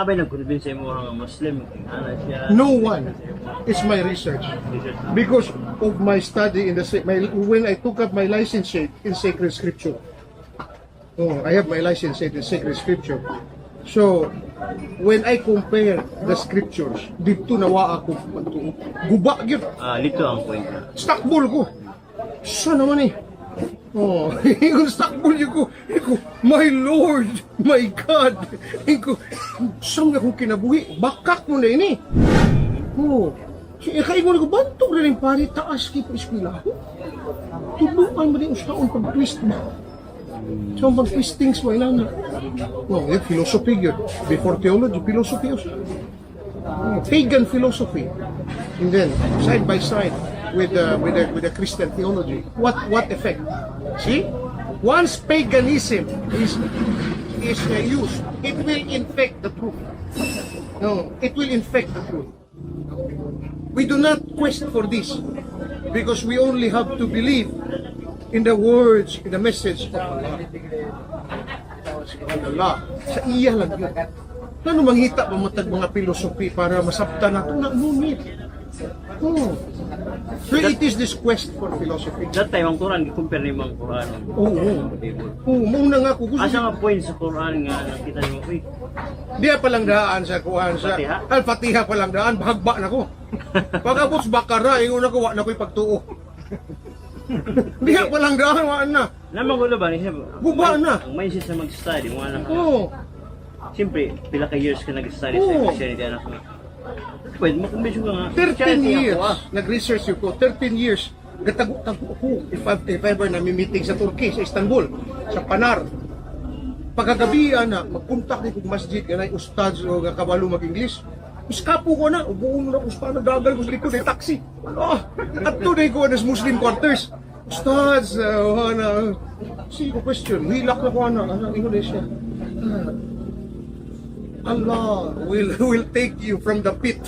Abay nag-convince sa imo nga Muslim ana siya? No one. It's my research. Research. Because of my study in the sa- my when I took up my licentiate in sacred scripture. Oh, I have my licentiate in sacred scripture. So, when I compare the scriptures, dito nawa ako pagtuo. Guba gyud. Ah, dito ang point na. Stockball ko. Sa naman eh. Oh, ingon stockball yun ko. Iko, "My Lord, my God." Iko, saan nga akong kinabuhi? Bakak mo na ini. Oh. Siya, kaingon ko, bantog na rin pare, taas kay pa eskwela. Tuluan mo din usaon pag twist ba? So, pag twistings mo, ilan na. No, yeah, philosophy yun. Before theology, philosophy also. Oh, pagan philosophy. And then, side by side with the Christian theology. What effect? See? Once paganism is used, it will infect the truth. No, it will infect the truth. We do not quest for this because we only have to believe in the words, in the message of Allah. Subhanallah. Sa iya lang yun. Ano manghita pa matag mga philosophy para masabtan nato na no need. Oh. So it is this quest for philosophy. That time ang Quran gi-compare nimo ang Quran. Oo. Bible. Oo, mauna nga ako. Gusto Asa nga point sa Quran nga nakita nimo, uy, Diya pa lang daan sa kuan sa Fatiha? Al-Fatiha pa lang daan, bahagba na ko. Pag-abot sa Bakara, ingon ako, wa na ko'y pagtuo. Diya pa lang daan, wa na. Lamang ko ba ni siya? Guba na. Ang mindset sa mag-study, mo na. Oo. Siyempre, pila ka years ka nag-study sa Christianity anak mo. Pwede makumbensyo ka nga. 13 Christianity years. ako, ah. Nag-research ko, 13 years. Gatago-tago ako. If ever nami-meeting sa Turkey, sa Istanbul, sa Panar. Pagkagabi, ana, magpunta ko kong masjid, ganay ustads o kabalo mag-English. Iskapo ko na, ubuon na ustad, nagdagal ko sa likod, eh, taxi. Ah, at today ko na Muslim quarters. Ustads, ana, sige ko question, hilak na ko ana, ana, ingon siya. "Ah, Allah will take you from the pit."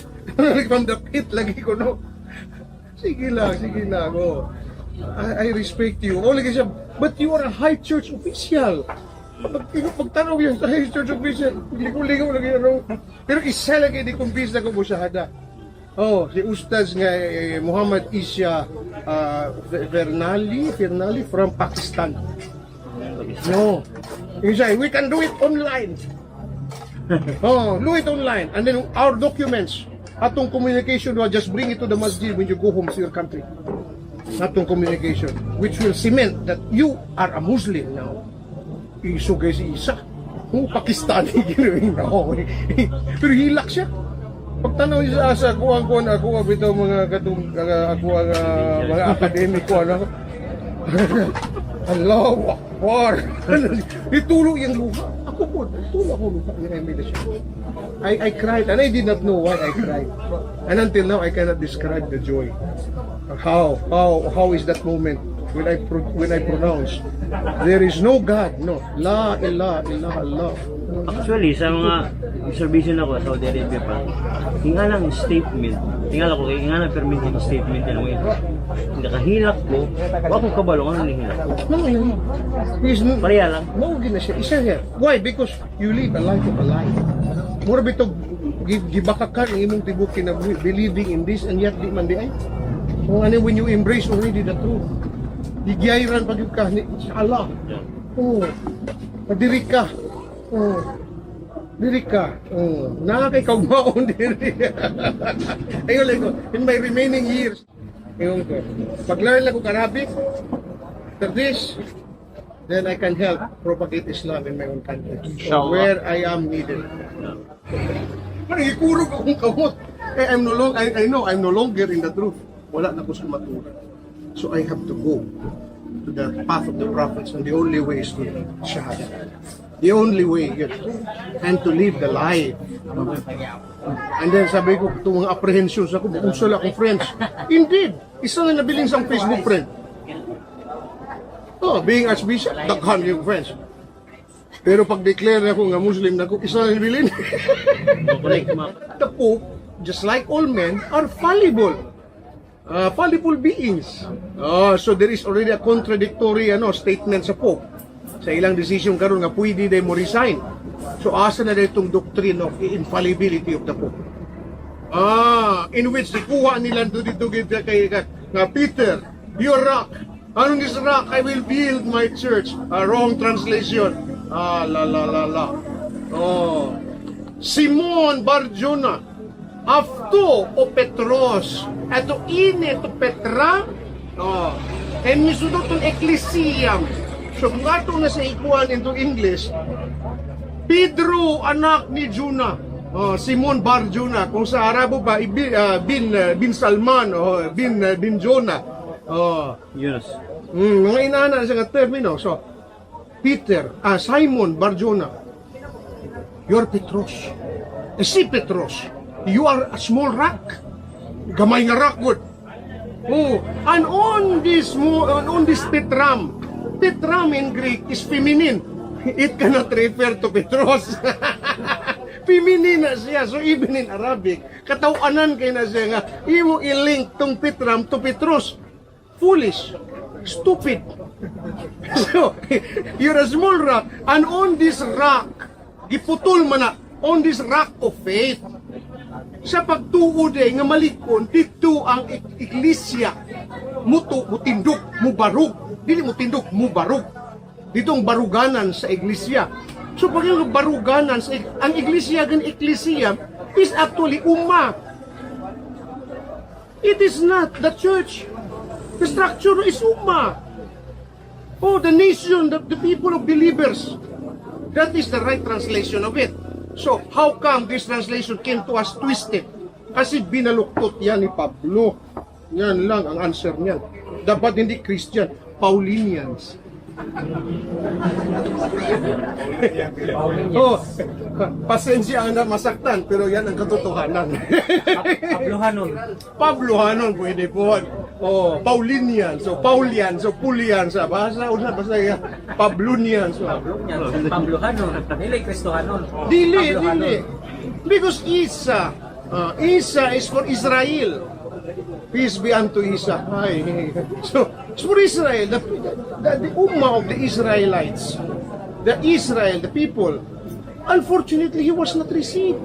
From the pit lagi ko no. Sige lang, sige lang. Oh. I respect you. Oh, lagi siya, "But you are a high church official." Pag pagtanaw yun sa high church official, ligo-ligo lagi ano. Pero isa lagi di kumbis na ko mo shahada. Oh, si Ustaz nga eh, Muhammad Isya Fernali from Pakistan. No. He said, "We can do it online." Oh, do it online. And then our documents, atong communication, well, just bring it to the masjid when you go home to your country. Atong communication, which will cement that you are a Muslim now. Iso guys, isa. Oh, Pakistani ginawa na. Pero hilak siya. Pagtanaw niya sa asa, kuwang kuwang ako bitaw mga katong ako ang mga akademiko ano. Allahu Akbar. Itulo yung luha. Ako po, itulo ako luha. When I made the show. I cried and I did not know why I cried. And until now, I cannot describe the joy. How is that moment when I pronounce there is no God, no. La ilaha illallah. Actually, sa mga observation ako sa Saudi Arabia pa, hinga lang statement, tingala ko, hinga lang permitted statement yan. Ngayon, nakahilak ko, wa ko kabalo ano ni hilak ko. No, yun. Is Pareha lang. Mao gina siya. Isa siya. Why? Because you live a life of a lie. Mura bitog gibakakan ang imong tibuok kinabuhi believing in this and yet di man di ay. Kung ano when you embrace already the truth. Gigayran pag ka ni sa Allah. Oh. Diri ka. Oh. Diri ka. Oh. Naa kay kaugmaon diri. Ayun lang ko, in my remaining years, ayun ko. Pag-learn lang ko Arabic, after this, then I can help propagate Islam in my own country. Inshallah. Where I am needed. Parang ikurog akong kamot. Eh, I'm no long, I know I'm no longer in the truth. Wala na ko sa maturan. So I have to go to the path of the prophets and the only way is to shahada. The only way, yun. And to live the life. And then sabi ko, itong mga apprehensions ako, unsa lang akong friends. Indeed, isa na nabiling sa Facebook friend. Oh, being archbishop, daghan yung friends. Pero pag declare ako nga Muslim na ako, isa na nabilin. Connect ma. The Pope, just like all men, are fallible. Fallible beings. So there is already a contradictory ano statement sa Pope. Sa ilang decision karon nga pwede day mo resign. So asa na itong doctrine of infallibility of the Pope? In which ikuha nila dito kay nga Peter, your rock. On this rock I will build my church. Ah, wrong translation. Ah, la la la la. Oh. Simon Barjona. Αυτὸ ὁ Πέτρος. Ἐτ' εἶναι τὸ πέτρα. Oh. Ἐμμεσουδοῦ τὴν ἐκκλησίαν. So kung ato na sa ikuan into English, Pedro, anak ni Jonah. Oh, Simon Bar Jonah. Kung sa Arabo ba, bin Salman, oh, bin Jonah. Oh, Yunus. Mga inana siya nga termino. So, Peter, Simon Bar Jonah, you're Petros. Eh, si Petros, you are a small rock. Gamay nga rock, good. Oh, and on this Petram, Petram in Greek is feminine. It cannot refer to Petros. Feminine na siya. So even in Arabic, katawanan kay na siya nga, imo i-link tong Petram to Petros. Foolish. Stupid. So, you're a small rock, and on this rock, giputol man na, on this rock of faith, sa pagtuo day nga malikon dito ang iglesia muto mutindog, mubarog, dili mutindog, mubarog dito ang baruganan sa iglesia. So pag yung baruganan sa ang iglesia gan eklesia is actually umma. It is not the church. The structure is umma. Oh, the nation, the people of believers. That is the right translation of it. So, how come this translation came to us twisted? Kasi binaluktot yan ni Pablo. Yan lang ang answer niyan. Dapat hindi Christian, Paulinians. Oh, pasensya na masaktan, pero yan ang katotohanan. Pablohanon. Pablohanon, pwede po. Oh, Paulinian, so Paulian, so Pulian, sa basta una basta yan. Pablunian, so. Pablohanon. Pablohanon. Dili Kristohanon. Dili, Pablohanon. dili. Because Isa is for Israel. Peace be unto Isa. Ay. So, it's for Israel, the ummah of the Israelites, the Israel, the people. Unfortunately, he was not received.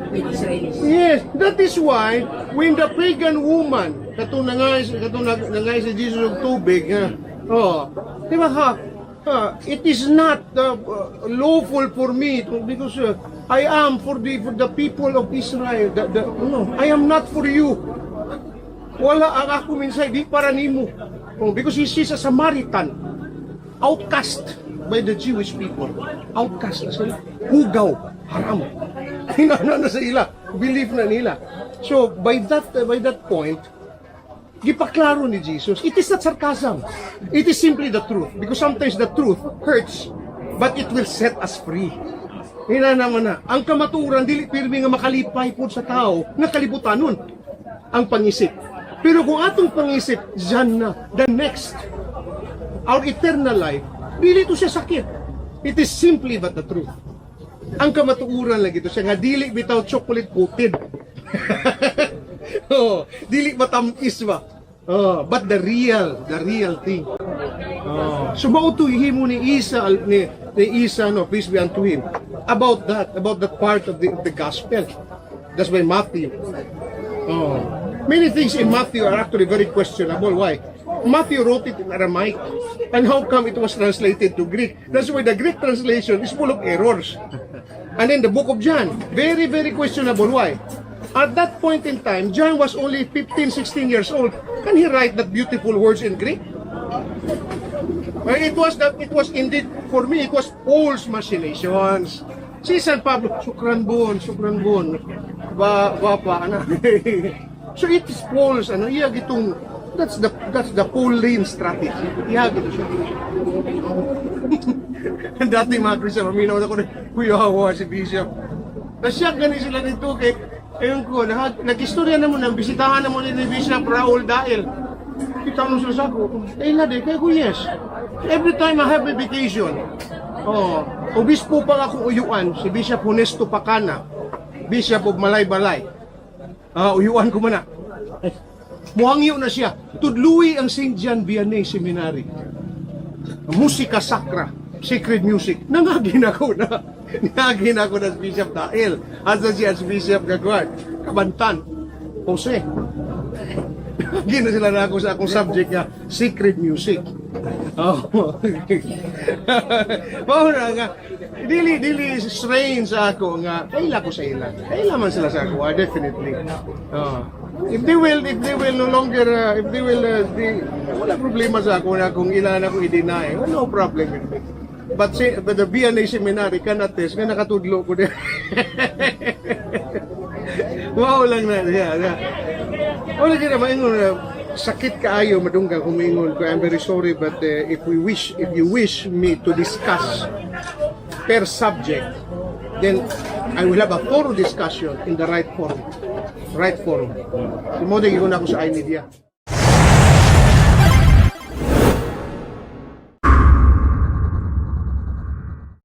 With Israelis. Yes, that is why when the pagan woman katong nangay si Jesus og tubig, oh, di ba ha? It is not lawful for me to, because I am for the people of Israel. No, I am not for you. Wala ang ako minsay di para nimo. Oh, because he is a Samaritan, outcast by the Jewish people. Outcast na sila. Hugaw, haram. Hinana na sa ila. Belief na nila. So, by that point, gipaklaro ni Jesus, it is not sarcasm. It is simply the truth. Because sometimes the truth hurts, but it will set us free. Hina naman na, ang kamaturan, dili pirmi nga makalipay po sa tao, nga kalibutan nun, ang pangisip. Pero kung atong pangisip, dyan na, the next, our eternal life, dili to siya sakit. It is simply but the truth. Ang kamatuoran lang ito siya nga dili bitaw chocolate coated. Oh, dili matamis ba? Oh, but the real thing. Oh. So mao to himo ni Isa ni Isa, no, peace be unto him, about that part of the gospel. That's by Matthew. Oh. Many things in Matthew are actually very questionable. Why? Matthew wrote it in Aramaic. And how come it was translated to Greek? That's why the Greek translation is full of errors. And then the book of John, very, very questionable. Why? At that point in time, John was only 15, 16 years old. Can he write that beautiful words in Greek? Well, it was indeed, for me, it was Paul's machinations. Si San Pablo, shukran bon, shukran bon. Ba, ba pa, ano. So it is Paul's, ano, iya gitong, that's the Pauline strategy. Iya gito siya. Dati mga Christian, maminaw na ko rin, "Kuya, hawa si Bishop." Nasyak gani sila nito kay, ayun ko, nag-istorya na mo, nang bisitahan na mo ni Bishop Raul Dael. Kita mo sila sa ako, eh na di, kaya ko yes. Every time I have a vacation, oh, obispo pa ako uyuan, si Bishop Honesto Pacana, Bishop of Malaybalay. Ah, uyuan ko man na. Muhangyo na siya. Tudlui ang St. John Vianney Seminary. Musika Sacra, sacred music. Nangagi na ko na. Nangagi na ko na Archbishop Dael. Asa si Archbishop Gagwan? Kabantan. Jose. Nangagi na sila na ako sa akong subject nga, sacred music. Oh. Mao na nga dili dili strange sa ako nga kaila ko sa ila. Kaila man sila sa ako, ah, definitely. Oh. If they will no longer if they will di, wala problema sa ako na kung ila na ko i-deny. Well, no problem with me. But the BNA seminary can attest nga nakatudlo ko din. Wow lang na. Yeah. Wala gyud maingon na sakit kaayo madunggan kung maingon ko. I'm very sorry, but if you wish me to discuss per subject, then I will have a thorough discussion in the right forum. Right forum. Mo na ako sa iMedia.